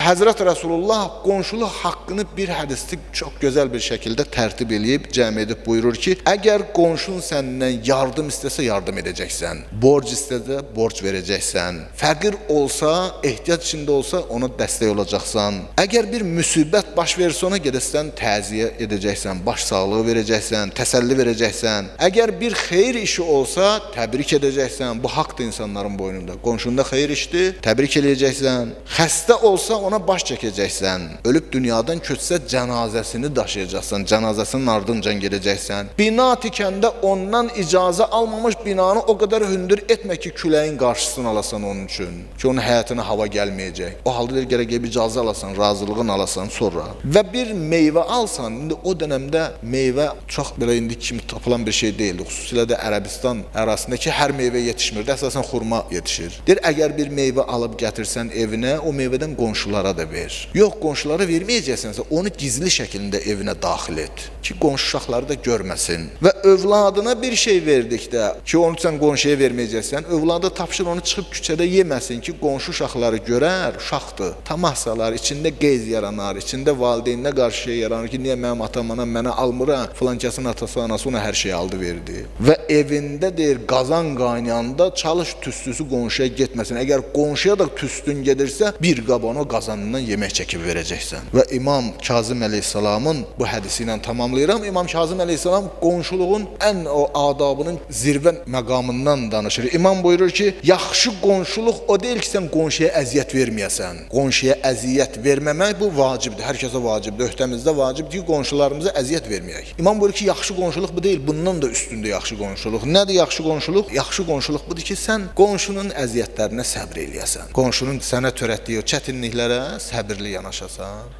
Həzrət Rəsulullah qonşuluq haqqını bir hədisdə çox gözəl bir şəkildə tərtib eləyib, cəm edib buyurur ki, əgər qonşun səndən yardım istəsə yardım edəcəksən, borc istəsə borc verəcəksən, fəqir olsa, ehtiyac içində olsa ona dəstək olacaqsan. Əgər bir müsibət baş versə ona gedəsən təziyə edəcəksən, baş sağlığı verəcəksən, təsəlli verəcəksən. Əgər bir xeyir işi olsa təbrik edəcəksən. Bu haqdır insanların boynunda. Qonşunda xeyir işdir, təbrik eləyəcəksən. Xəstə olsa ona baş çəkəcəksən. Ölüb dünyadan köçsə cənazəsini daşıyacaqsan, cənazəsinin ardınca gedəcəksən. Bina tikəndə ondan icazə almamış binanı o qədər hündür etmə ki, küləyin qarşısını alasan onun üçün. Ki onun həyatına hava gəlməyəcək. O halda deyir, gərək gedib icazə alasan, razılığını alasan sonra. Və bir meyvə alsan, indi o dönəmdə meyvə çox belə indi kimi tapılan bir şey deyildi. Xüsusilə də Ərəbistan ərazisindəki hər meyvə yetişmirdi. Əsasən xurma yetişir. Deyir, əgər bir meyvə alıb gətirsən evinə, o meyvədən qonşulara da ver. Yox, qonşulara verməyəcəksənsə, onu gizli şəkildə evinə daxil et ki, qonşu uşaqları da görməsin. Və övladına bir şey verdikdə ki, onu sən qonşuya verməyəcəksən, övlada tapşır onu çıxıb küçədə yeməsin ki, qonşu uşaqları görər, uşaqdır. Tamah salar, içində qeyz yaranar, içində valideyninə qarşı şey yaranır ki, niyə mənim atam, anam mənə almır, ha? Filankəsin atası, anası ona hər şeyi aldı, verdi. Və evində deyir, qazan qaynayanda çalış tüstüsü qonşuya getməsin. Əgər qonşuya da tüstün gedirsə, bir qab ona qazanından yemək çəkib verəcəksən. Və İmam Kazım əleyhissalamın bu hədisi ilə tamamlayıram. İmam Kazım əleyhissalam qonşuluğun ən o adabının zirvə məqamından danışır. İmam buyurur ki, yaxşı qonşuluq o deyil ki, sən qonşuya əziyyət verməyəsən. Qonşuya əziyyət verməmək bu vacibdir. Hər kəsə vacibdir. Öhdəmizdə vacibdir ki, qonşularımıza əziyyət verməyək. İmam buyurur ki, yaxşı qonşuluq bu deyil, bundan da üstündür yaxşı qonşuluq. Nədir yaxşı qonşuluq? Yaxşı qonşuluq budur ki, sən qonşunun əziyyətlərinə səbr eləyəsən. Qonşunun sənə törətdiyi o çətinliklərə səbirli yanaşasan.